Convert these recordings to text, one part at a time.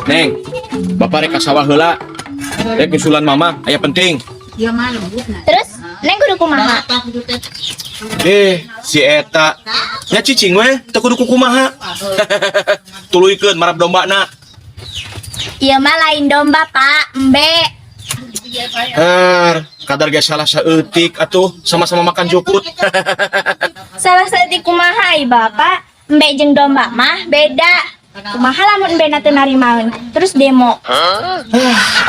Neng, bapak rek ka sawah heula. Rek nyusulan mama, aya penting. Terus, Neng kudu kumaha? Eh, si eta. Nya cicing we, teu kudu kumaha. Tuluykeun marab dombana. Ieu mah lain domba, Pak, embe. Her, kadar ge salah saeutik atuh, sama-sama makan jukut. Salah saeutik kumaha ai, Bapak? Embe jeung domba mah beda. Kumaha lamun embe teu narimaeun, terus demo?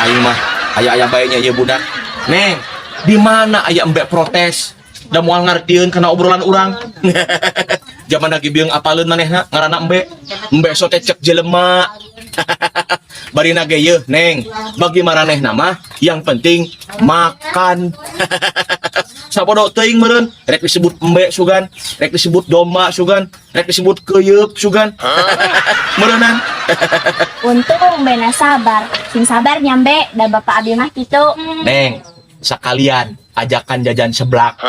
Aing mah aya-aya bae nya ieu budak. Neng, di mana aya embe protes? Da moal ngartieun kana obrolan urang. Zaman lagi bieung apaleun manehna ngaranna embe. Embe so teh cek jelema. Barina ge yeuh, Neng. Bagi maranehna mah yang penting makan. Sabodo teuing meureun, rek disebut embe sugan, rek disebut domba sugan, rek disebut keuyeup sugan. Meureunan. Untung embena sabar. Sing sabar nya, Mbe, da bapak abi mah kitu. Neng, sekalian ajakan jajan seblak.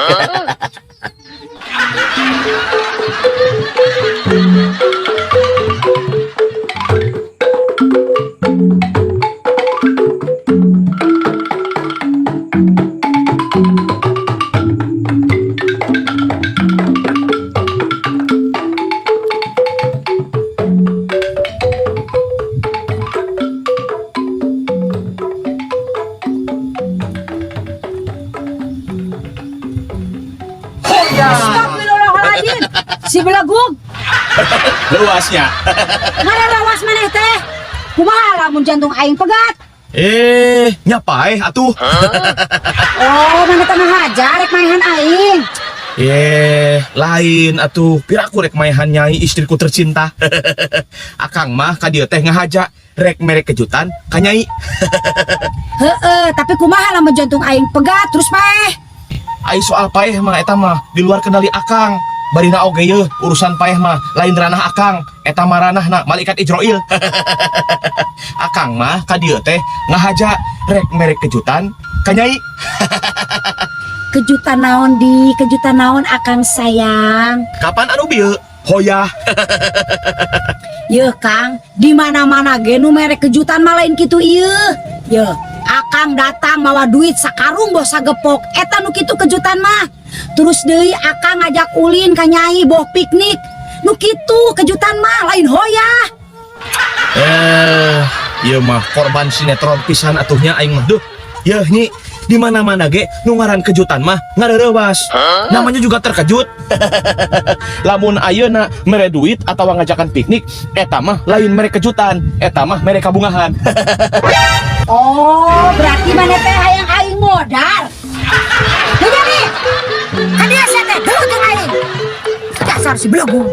Astagfirullahaladzim. Si belagug. Luasnya. Ngararawas maneh teh. Kumaha lamun jantung aing pegat? Eh, nya paeh atuh. Oh, maneh teh ngahaja rek maehan aing? Eh, lain atuh. Piraku rek maehan nyai, istriku tercinta? Akang mah ka dieu teh ngahaja rek mere kejutan ka nyai. Heeh, tapi kumaha lamun jantung aing pegat terus paeh? Ai soal paeh mah eta mah di luar kendali akang. Barina oge yeuh, urusan paeh mah lain ranah akang, eta mah ranahna malaikat Ijroil. Akang mah ka dieu teh ngahaja rek mere kejutan ka nyai. Kejutan naon di? Kejutan naon, Akang sayang? Kapan anu bieu? Hoyah. Yeuh Kang, di mana-mana ge nu mere kejutan mah lain kitu ieu. Yeuh, Akang datang mawa duit sakarung boh sagepok, eta nu kitu kejutan mah. Terus deui Akang ngajak ulin ka nyai boh piknik. Nu kitu kejutan mah, lain hoyah. Eh, ieu mah korban sinetron pisan atuhnya aing mah. Duh, yeuh nyi, di mana-mana ge nu ngaran kejutan mah ngareurewas. Namanya juga terkejut. Lamun ayeuna mere duit atau ngajakan piknik, eta mah lain mere kejutan, eta mah mere kabungahan. Oh, berarti maneh teh hayang aing modar. Teu jadi. Ka dieu sia teh, gelut jeung aing. Dasar si belagug.